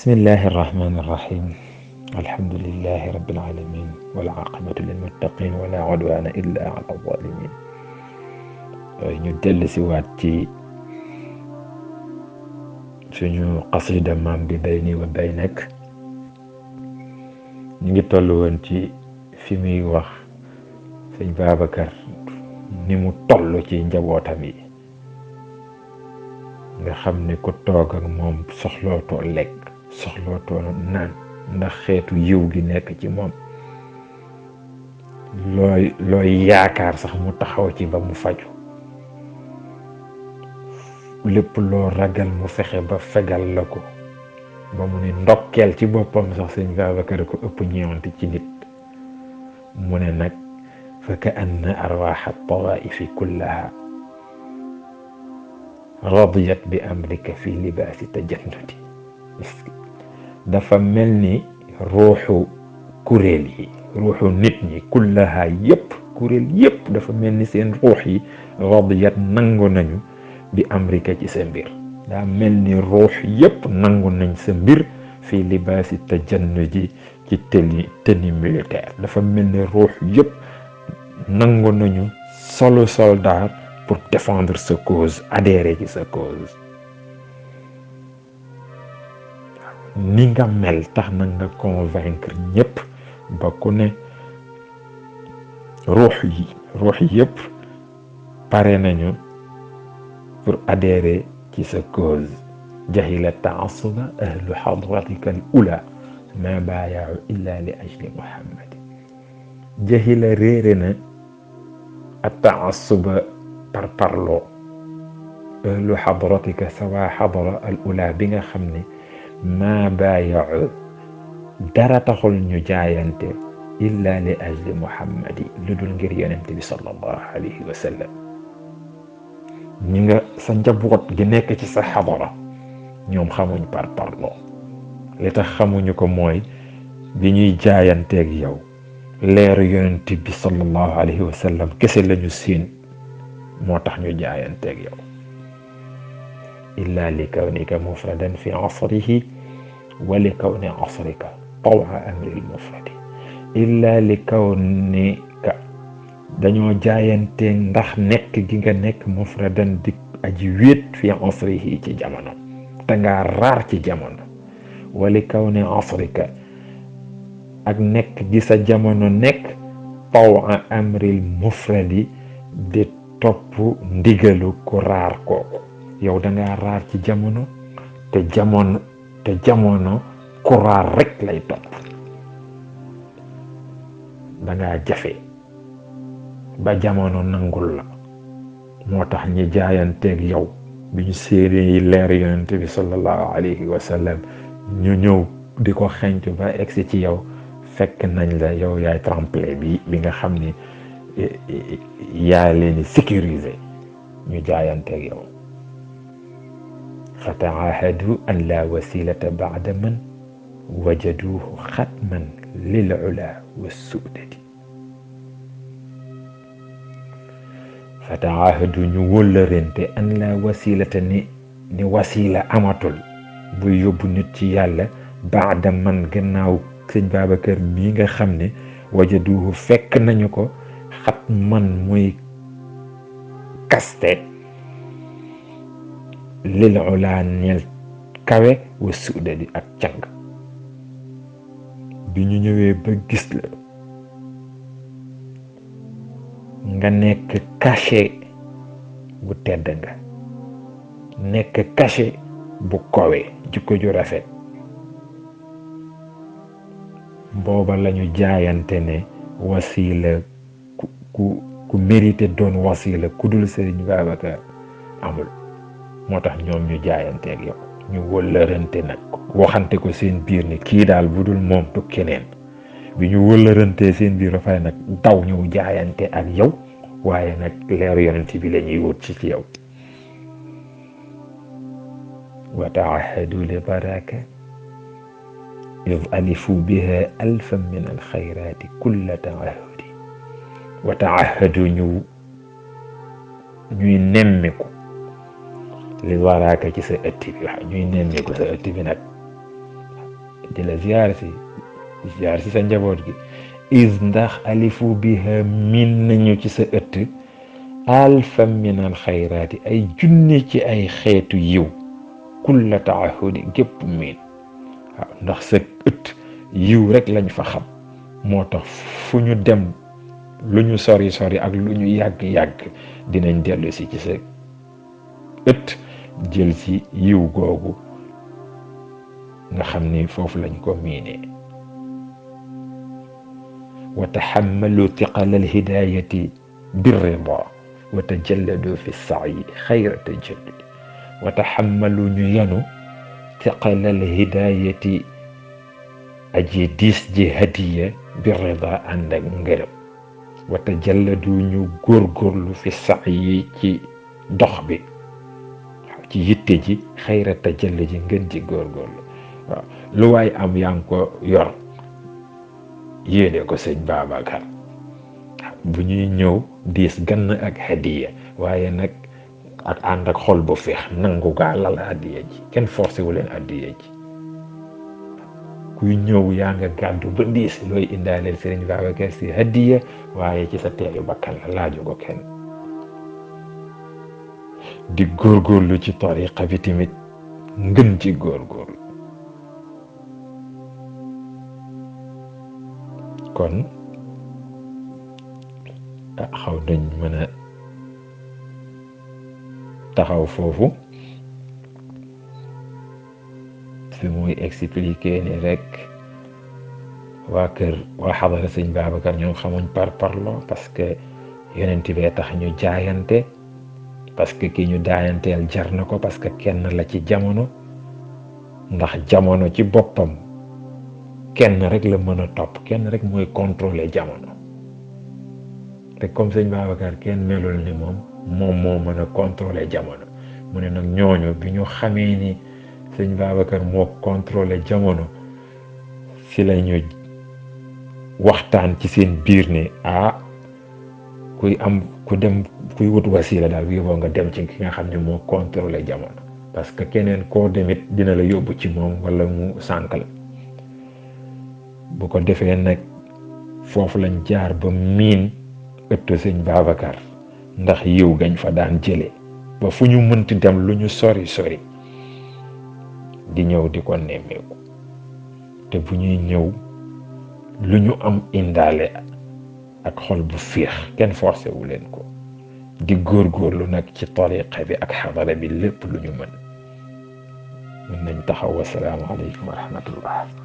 بسم الله الرحمن الرحيم. الحمد لله رب العالمين والعاقبة للمتقين ولا عدوان إلا على الظالمين. ñu dellu si waat ci suñu qasida maam bi bayni wa baynak. ñu ngi toll woon ci fi muy wax sëñ Babacar ni mu toll ci njabootam yi nga xam ne ku toog ak moom soxlootoo lekk soxlootoo naan ndax xeetu yiw gi nekk ci moom looy yaakaar sax mu taxaw ci ba mu faju lépp loo ragal mu fexe ba fegal la ko ba mu ne ndokkeel ci boppam sax sëñ Babacar ko ëpp ñeewante ci nit mu ne nag fa ka anna arwaaxa tawaifi kullaha radiyat bi amrika fi libaasi tajannudi. dafa mel ni ruuxu kuréel yi ruuxu nit ñi kullaha yëpp kuréel yëpp dafa mel ni seen ruux yi radiyat nangu nañu bi amrika ci sa mbir. daa mel ni ruux yëpp nangu nañ sa mbir fii libaasi tajannudi ci tenue militaire. dafa mel ni ruux yëpp nangu nañu solo soldat pour défendre sa cause, adhérer ci sa cause. ni nga mel tax na nga convaincre ñëpp ba ku ne ruux yëpp pare nañu pour adhérer ci sa cause. jahila taassuba ahlu hadratika al ula ma baayaau illa li ajli muhammad. jahila réere na at taassuba par parloo ahlu hadratika sawa hadra al ula bi nga xam ne ma baayaau dara taxul ñu jaayante illa li ajli muhammadi lu dul ngir yonent bi sallallahu alayhi wa sallam. ñi nga sa njaboot gi nekk ci sa xadara ñoom xamuñ par parloo. li tax xamuñu ko mooy bi ñuy jaayanteeg yow leeru yonent bi sallallahu alayhi wa sallam kese lañu siin moo tax ñu jaayanteeg yow. illa li kawnika mufradan fi asrihi wa li kawni asrika tawa amri l mufradi. illa li kawnika dañoo jaayanteeg ndax nekk gi nga nekk mufradan di aji wéet fi asrihi ci jamono te ngaa raar ci jamono. wa li kawni asrika ak nekk gi sa jamono nekk tawa amri l mufradi di topp ndigalu ku raar kooku. yow da ngaa raar ci jamono te jamono ku raar rek lay topp. da ngaa jafe ba jamono nangul la moo tax ñi jaayanteeg yow bi ñu séenee leer yonent bi sallallahu alayhi wa sallam ñu ñëw di ko xeñtu ba egsi ci yow fekk nañ la yow yaay tremplin bi nga xam ni yaa leen di sécuriser ñu jaayanteeg yow. fa taahadu an la wasilata baada man wajaduhu xatman lil ula wa suudadi. fa taahadu ñu wóllërente an la wasilata ni wasila amatul buy yóbbu nit ci yàlla baada man gannaaw sëñ Babacar mii nga xam ne wajaduhu fekk nañu ko xatman muy kaste lil ula ñeel kawe wa suudadi ak càng. bi ñu ñëwee ba gis la nga nekk cachet bu tedd nga nekk cachet bu kowe jikko ju rafet booba lañu jaayante ne wasila ku mérité doon wasila ku dul Sëriñ Babacar amul. moo tax ñoom ñu jaayanteeg yow ñu wëllërante nag waxante ko seen biir ni kii daal bu dul moom du keneen. bi ñu wëllërantee seen biir dafay nag daw ñëw jaayante ak yow waaye nag leeru yonent bi la ñuy wut ci yow. wa taahadu li baraka id alifu biha alfan min alxayrati kulla taahudi. wa taahadu ñuy nemmiku li waraaka ci sa ëtt bi. ñuy nemmiku sa ëtt bi nag di la ziyaar si sa njaboot gi is ndax alifu biha min nañu ci sa ëtt alfa min al xayraati ay junni ci ay xeetu yiw kulla taahudi gépp miin waaw ndax sa ëtt yiw rek lañ fa xam moo tax fu ñu dem lu ñu sori sori ak lu ñu yàgg-yàgg dinañ dellu si ci sa ëtt jël si yiw googu nga xam ni foofu lañ ko miinee wa taxammalu tiqala alhidayati birrida wa tajalladu fi saayi xayra tajalludi wa taxammalu ñu yenu tiqala alhidayati aji diis ji hadiya birrida ànd ak ngërëm wa tajalladu ñu góorgóorlu fi saayi ci dox bi ci yitte ji xayra tajalli ji ngën ji góorgóorlu waaw lu waay am yaa ngi ko yor yéene ko sëñ Babacar bu ñuy ñëw diis gann ak hadiya waaye nag ak ànd ak xol bu feex nangu gaa lal hadiya ji kenn forcé wu leen hadiya ji kuy ñëw yaa nga gàddu ba diis looy indaaleel sëriñ Babacar si hadiya waaye ci sa teeyu bakkan la laaju ko kenn di góorgóorlu ci tariqa bi tamit ngën ci góorgóorlu kon xaw nañ mën a taxaw foofu fi muy expliquer ni rek waa xadara sëñ Babacar ñoom xamuñ par parlo parce que yonent bee tax ñu jaayante parce que ki ñu daayanteel jar na ko parce que kenn la ci jamono ndax jamono ci boppam kenn rek la mën a topp kenn rek mooy contrôler jamono te comme sëñ Babacar kenn melul ni moom moo mën a contrôler jamono mu ne nag ñooñu bi ñu xamee ni sëñ Babacar moo contrôler jamono si la ñu waxtaan ci seen biir ne kuy wut wasila daal bu yóbboo nga dem ci ki nga xam ne moo contrôler jamono parce que keneen koo demit dina la yóbbu ci moom wala mu sànk la bu ko defee nag foofu lañ jaar ba miin ëttu sëñ Babacar ndax yiw gañ fa daan jële ba fu ñu mënti dem lu ñu sori sori di ñëw di ko nemmeeku te bu ñuy ñëw lu ñu am indaale ak xol bu féex kenn forcé wu leen ko di góorgóorlu nag ci tariqa bi ak xadara bi lépp lu ñu mën nañ taxaw. Wassalaamu aleykum wa rahmatullah.